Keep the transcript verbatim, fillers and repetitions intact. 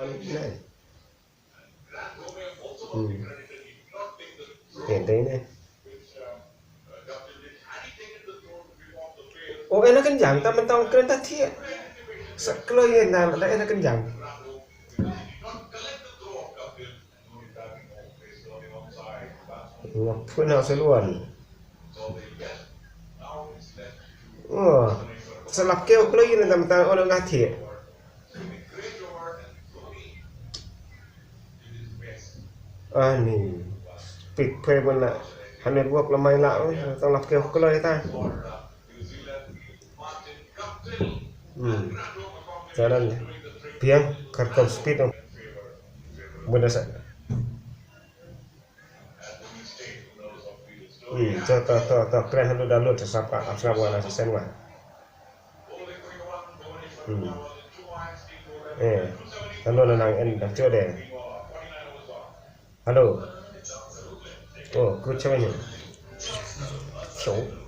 Nai. Hmm. Te dei ne. O, ena kan jang ta, mynta kren ta thiah. Sa kloi ena, da ena kan jang. Nga pun na seluan. Oh. Sa lap keo kloi ena, da mynta ol nga thiah. Ani. Pit phe bun la. Hane buak la mai la, oh, tang lap keo kloi ta. Hmm. Jalan. Piang, kar kau speed, oh. Bun da sa. Hmm, to, to, to, to, kren halu dalu, to, sapa, ap sapa, wana, sen, wan. Hmm. Eh, hello, na nang en da cho de. Hello. Oh, good, chama ni. So.